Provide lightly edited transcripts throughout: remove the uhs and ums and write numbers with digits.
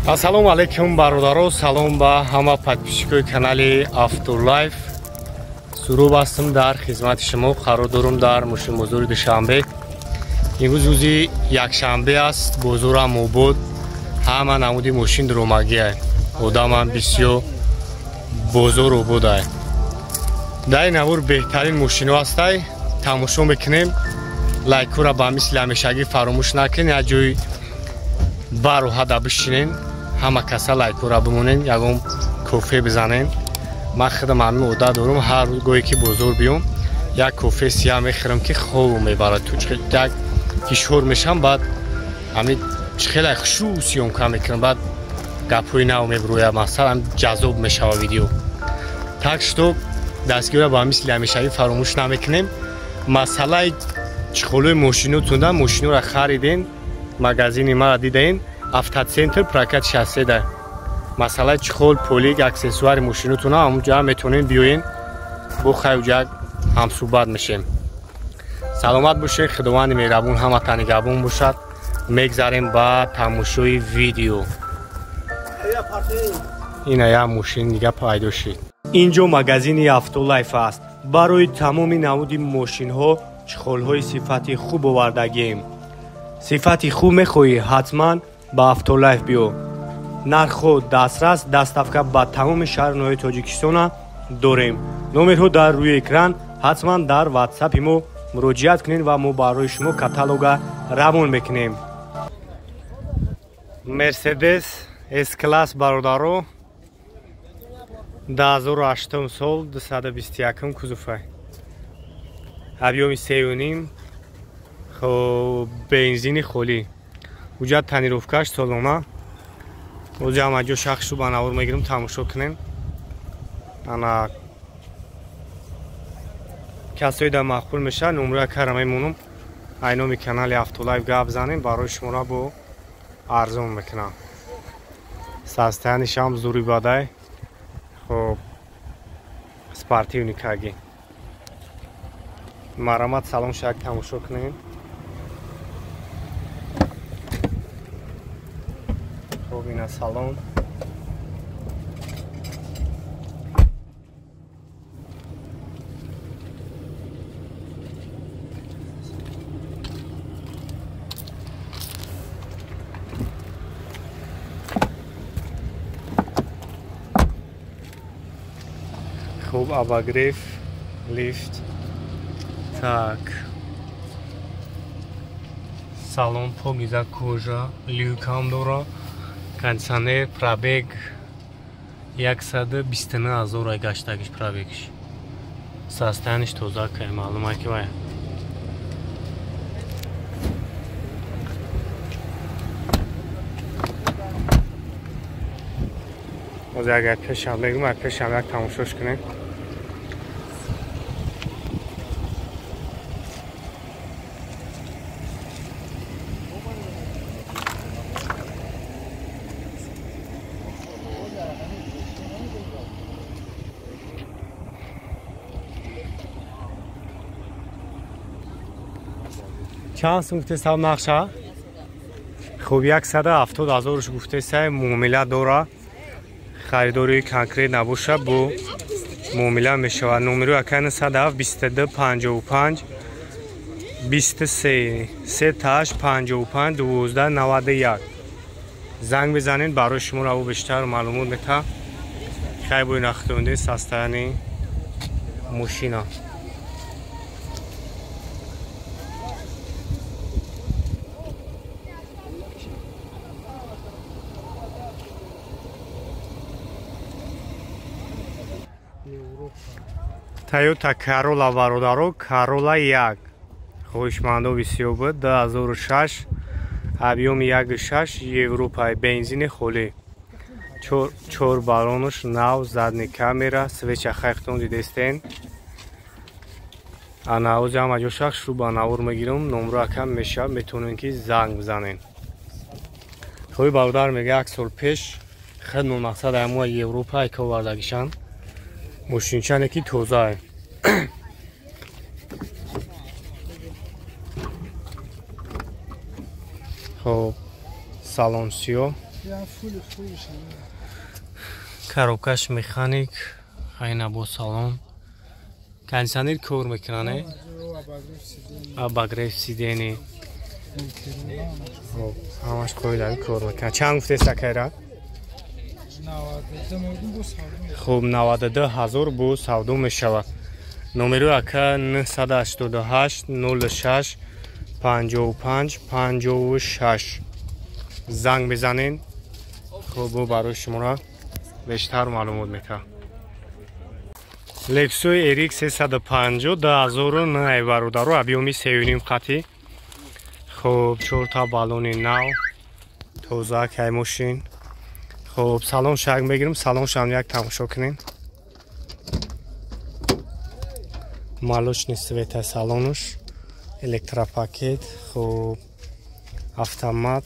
Ассалому алайкум бародаро, салом ба ҳама подписчикои канали Автолайф. Суруб ҳастам дар хизмати шумо, қарор дорам дар мошинбозори Душанбе. Имрӯз рӯзи якшанбе аст, бозорам обод, ҳама намуди мошин дуромагия, одамам бисёр, бозор ободай. Дар ин навор беҳтарин мошино ҳастай, тамошо мекунем. Лайкҳоро ба мисли ҳамешагӣ фаромӯш накунед, як ҷои бароҳада бишинен, ҳама каса лайкҳоро бимонен, ягон кофе бизанен. Ман худам ҳамин одат дорам, ҳар гоҳе ки бозор биём як кофе сия мехӯрам, ки хобу мебарад. Як ҳишор мешам, баъд ҳамин хеле хушу съёмка мекунам, баъд гапҳои нав мебурӯяд, масалан ҷазоб мешава видео. Так что дастгиро ба мисли ҳамешагӣ фаромӯш намекунем. Масъалаи чиқолои мошинотунда, мошинора хариден, магазини мара дидаен, Автоцентр прокат 63. Масъалаи чиқол, полик, аксессуари мошинотуна ҳамунҷа метавонем биёен, бо хайуҷа ҳамсӯҳбат мешем. Саломат бошед, Худованди меҳрабон ҳаматан нигаҳбон бошад. Мегзарем ба тамошои видео. Ина як мошин дига пайдо шид. Инҷо магазини Автолайф аст. Барои тамоми намуди мошинҳо чиқолҳои сифати хуб овардагием. Сифати хуб мехоҳӣ, ҳатман ба Автолайф биё. Нархҳо дастрас, доставка ба тамоми шаҳру ноҳияи Тоҷикистона дорем. Номерҳо дар рӯи экран, ҳатман дар ватсапи мо муроҷиат кунед ва мо барои шумо каталога равон мекунем. Мерседес С-класс бародаро, 2008 сол, 221 кузовай. Объёми 3.5, бензини холӣ. Уҷа тонировкаш солона. Ози ҳама ҷо шахсу ба навор мегирам, тамошо кунем. Ана касое дар маъқул мешавад, номраи кара мемонам. Ай номи канали Автолайф гап занем, барои шуморо бо арзон мекунам. Состоянишам зури бадай. Хоб спортивный каги. Марамат салон шак тамошо кунем. Хоб ина салон. Хуб обогрев, лифт. Так. Салон покиза кожа, люкам дора, кондиционер, пробег 129 ҳазор гаштагиш пробегш. Состояниш тоза кай, маълума ки вай. Ҳозир агар пешам бегум, агар пешам як тамошош кунем. Чанд сум гуфтесав нақша? Хуб 170 ҳазорш гуфтесай, муомила дора. Харидории конкрет набоша, бо муомила мешавад. Номеро ака 97 22 55 23 38 55 12 91. Занг бизанед, барои шумо раво бештар маълумот мета. Хай бои нахтонде состояни мошина. Toyota Corolla бародаро, Corolla 1. Хоҳишмандо бисёр буд, 2006, объёми 1.6, Европа, бензини холӣ. Чор баллонуш нав, задний камера, свеча хайхтон дидестен. Ана ози ҳама ҷо шахс шу ба навор мегирам, номро акам мешавад, метавонем ки занг бизанем. Хоҳи бародар мега як сол пеш хидмо мақсад ҳамоа Европа айка овардагишанд. Мошинчане ки тозае. Хоб салон сиё. Коробкаш механик, айна бо салон. Кондиционер кор мекунад, не? Обогрев сидений. Хоб, ҳамаш қоидави кор мекунад. Чанд гуфтест акайра? Хуб, 92 ҳазор бо савдо мешавад. Номеро ака 988 06 55 56. Занг мезанед. Хуб, бо барои шуморо бештар маълумот метавад. Lexus RX 350 2009 бародаро, объёми 3.5 хати. Хуб, 4 та баллони нав, тоза кай мошин. Хуб, салон шак мегирим, салон шам як тамошо кунем. Молочный цвета салонуш, электропакет, хуб, автомат.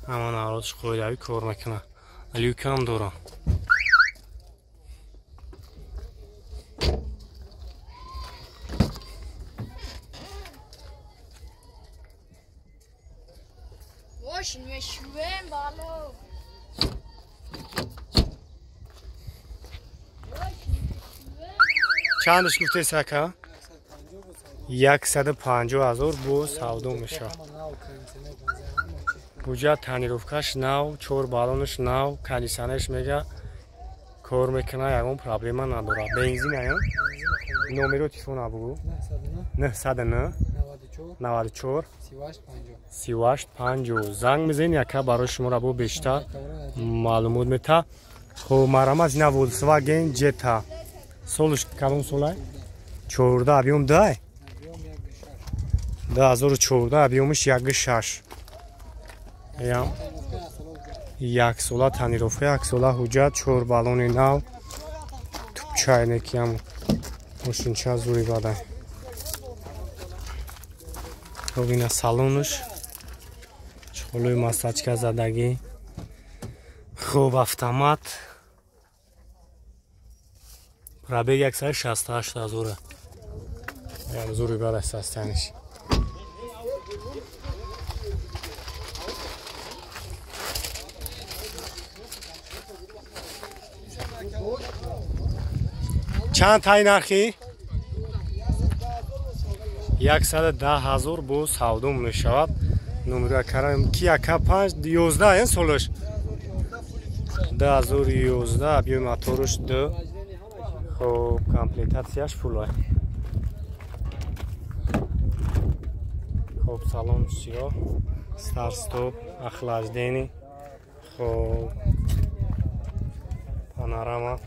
Ҳама народш қоидави кор мекунад. Люкам дорам. Чандаш гуфтест ака? 150 ҳазор бо савдо мешавад. Буҷа тонировкаш нав, 4 баллонаш нав, кондиционерш мега кор мекунад, ягон проблема надорад. Бензин ая? Номеро телефона бугу. 909 94 38 50. Занг мезанед, яка барои шуморо бо бештар маълумот мета. Хуб, марамаз ина Volkswagen Jetta. Солш кадом солай? 14 объём дай? 2014 объёмиш 1.6. Ям як сола тонировка, як сола ҳуҷҷат, 4 баллони нав, тупчайнекиам мошинча зури бадай. Хуб, ина салонуш, чхолои масачка задагӣ. Хуб, автомат. Пробег 168 ҳазора. Ям зури бадай состояниш. Чанд тай нархи? 110 ҳазор бо савдо мешавад. Номеро карам ки ака 5 11 ин солаш 2011 объём моторуш 2. Хуб, комплектатсияш фулай. Хуб, салон сиёҳ, старт стоп, охлаждение. Хуб, панорама.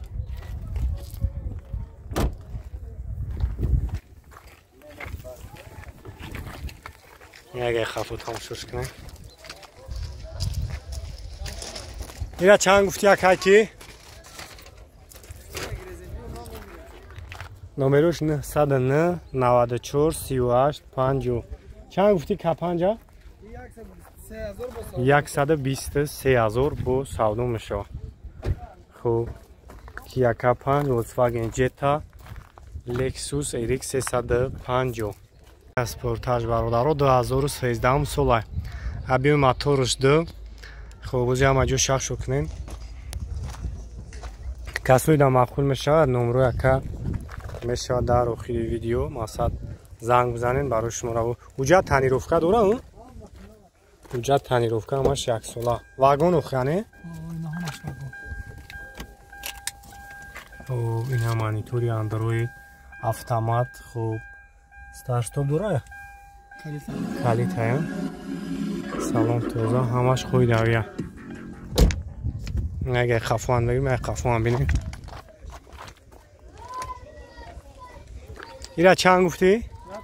Агар хафо тамошош кунем. Ира чанд гуфти акай ки? Номерош 909 94 38 50. Чанд гуфти К5? 123 ҳазор бо савдо мешавад. Хуб, Kia K5, Volkswagen Jetta, Lexus RX 350. Sportage бародаро 2013 сола. Объём моторш 2. Хуб, бози ҳама ҷо шахшо кунем. Касои да маъқул мешавад, номро яка мешавад дар охири видео, мақсад занг бизанед барои шуморо. Ҳуҷҷат тонировка дора? Ҳуҷҷат тонировка ҳамаш як сола. Вагон охяне? Хуб, ина монитори Android, автомат, хуб, старт-стоп дора? Калитая. Салон тоза, ҳамаш қоидавия. Агар хафоан бигирем, агар хафоан бинем. Ира чанд гуфтӣ?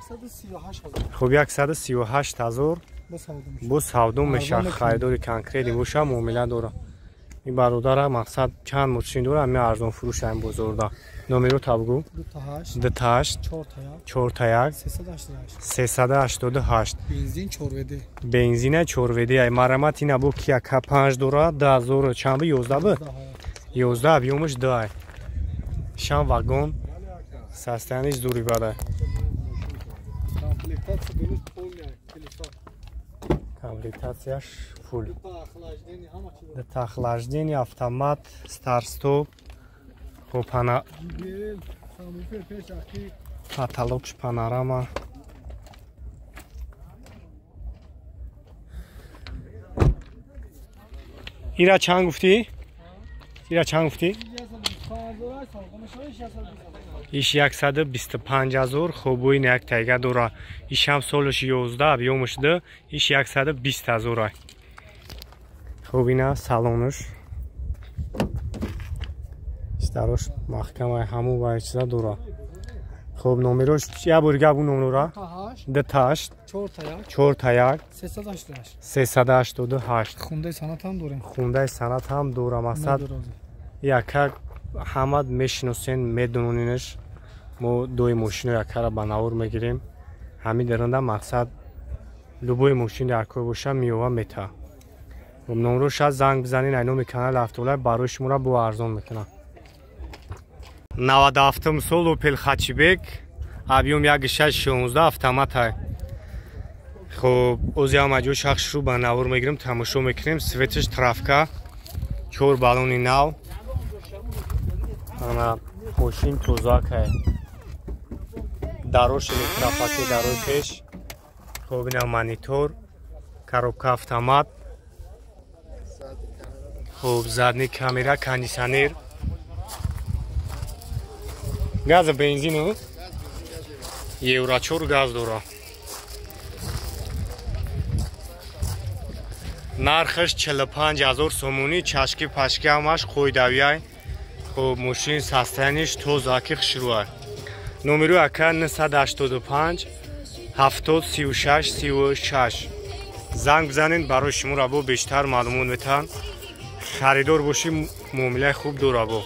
138 ҳазор. Хуб, 138 ҳазор бо савдо мешавад. Харидори конкретӣ боша, муомила дора. Ин бародара мақсад чанд мошин дора, ҳамин арзон фурӯш ҳамин бозорда. Номеро табгу? 28 41 388. Бензин 4WD. Бензина 4WD. Ай марамат ина бо Kia K5 дора, 2000 чанд бу? 11 бу? 11 объёмаш 2 ай. Шам вагон. Состояние зури бада. Комплектацияш фул. Дута охлаждение, автомат, старт-стоп. Хоб, потолокш панорама. Ира чанд гуфтӣ? Ира чанд гуфтӣ? Иш 125 000. Хоб, ин як тайга дора. Иш ҳам солаш 11, объёмаш 2, иш 120 000. Хоб, ина салонаш. Старош маҳкамаи ҳаму ва чиза дора. Хоб, номерош я бор гап номера. 28 4 1 388 388. Хундаи санат ҳам дорем. Хундаи санат ҳам дора. Масад яка ҳама мешиносен, медононинаш. Мо дои мошино якара ба навор мегирем. Ҳамин даранда мақсад любой мошин дар кор боша меова мета. Номро шад занг бизанин, ай номи канали Автолайф барои шуморо бо арзон мекунам. 97 сол Opel Hatchback, объём 1.6 автомат ай. Хоб, ози ҳам аҷо шахсшу ба навор мегирем, тамошо мекунем. Светаш травка, 4 баллони нав. Ана мошин тозакай. Дарош электропакет дарои пеш. Хоб, ина монитор, коробка автомат. Хоб, задний камера, кондиционер. Газ бензину Евро 4 газ дора. Нархаш 45 000 сомонӣ, чашки пашки ҳамаш қоидавиай. Хоб, мошин состояниш тозаки хушрӯай. Номеру ака 985 70 36 36. Занг бизанед, барои шумо рабо бештар маълумот метаҳанд. Харидор бошӣ, муомилаи хуб дора бо.